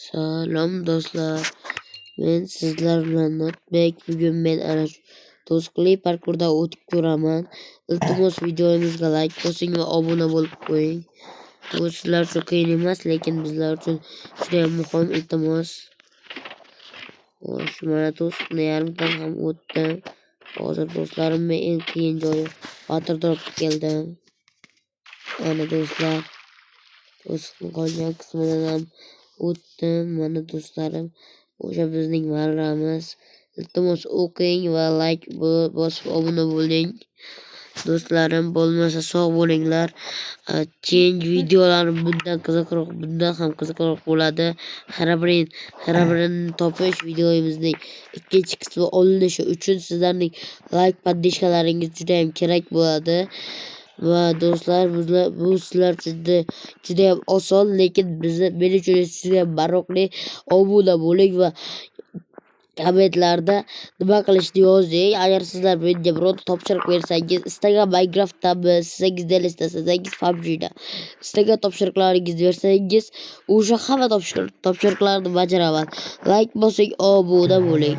Salom, do'stlar. Men sizlar bilan Notbek. Bugun men ana shu to'siqli parkurda o'tib ko'raman. Iltimos, videomizga layk bosing va obuna bo'lib qo'ying. Bu sizlar uchun qiyin emas, lekin bizlar uchun juda ham muhim, iltimos. Xo'sh, mana to'siqni yarimdan ham o'tdim. Hozir, do'stlarim, men eng qiyin joyi, Water Dropga keldim. Mana, do'stlar, to'siqni qolgan qismidan ham o'tdim. Mana, do'stlarim, o'sha bizning marramiz. Iltimos, o'qing va layk bosib obuna bo'ling. Do'stlarim, bo'lmasa sog' bo'linglar. Keyingi videolarim bundan qiziqroq, bundan ham qiziqroq bo'ladi. Herobrine, Herobrine topish videomizning ikkinchi qismi olinishi uchun sizlarning layk, поддержка laringiz juda ham kerak bo'ladi. Va do'stlar, bu sizlar uchun juda ham oson, lekin bizni, men uchun esa juda ham maroqli. Obuna bo'ling va kommentlarda nima qilishni yozing. Agar sizlar menga birorta topshiriq bersangiz, istagan Minecraftdami, istasangiz DLSda, istasangiz PUBGda, istagan topshiriqlaringizni bersangiz, o'sha hamma topshiriqlarni bajaraman. Layk bosing, obuna bo'ling.